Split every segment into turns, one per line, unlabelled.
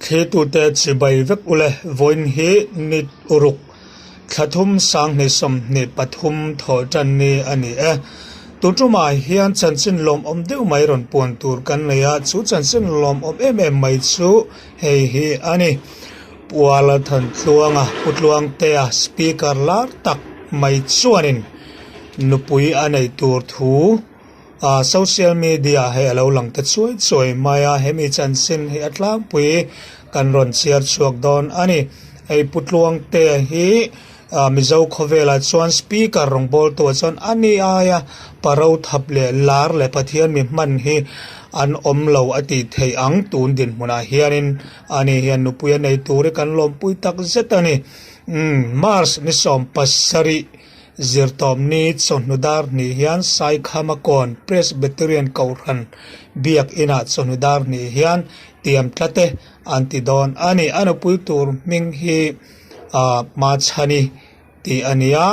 Thlirtute chibai vek ule vawiin hi ni uruk thla thum 2023 thawh tan ni a ni e. Tun tumah hian chanchin lawmawm deuh mai rawn puan tur kan nei a, chu chanchin lawmawm em em mai chu hei hi a ni. Puala Thantluanga Pu Tluangtea Speaker lar tak mai chuanin nupui a nei tur thu a social media hei a lo lang ta chuai chuai mai a, hemi chanchin hi a tlangpui kan rawn chhiar chhuak dawn a ni. Hei Pu Tluangtea hi Mizo khawvelah chuan Speaker rawngbawltu ah chuan a ni aia paro thap leh lar leh Pathian mi hman hi an awm lo a tih theih ang tun dinhmunah hianin ani hian nupui a nei tur hi kan lawmpui tak zet a ni. Umm March ni 17 Zirtawpni chawhnu dar hnih hian Saikhamakawn Presbyterian Kohhran biak inah chawhnu dar hnih hian tiam tlat e an ti dawn a ni. A nupui tur hming hi ah Machhani tih a ni a.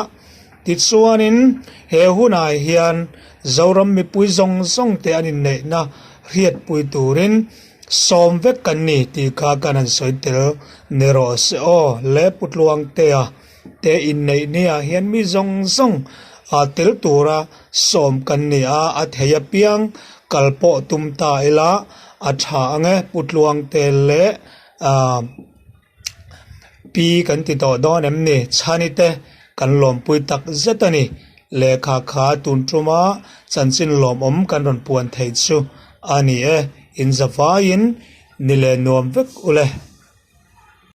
Tichuanin he hunah hian Zoram mipui zawng zawng te an inneihna hriatpui turin sawm vek kan ni tih kha kan han sawi tel ni rawh se aw le Pu Tluangtea te inneih niah hian mi zawng zawng ah tel tura sawm kan ni a, a thei apiang kal pawh tum ta ila a tha ang e Pu Tluangte leh ah Pi kan ti tawh dawn em ni? Chhani te kan lawmpui tak zet a ni. Lehkha kha tun tuma chanchin lawmawm kan rawn puan theih chu a ni e. Inzavaiin ni leh nuam vek ule.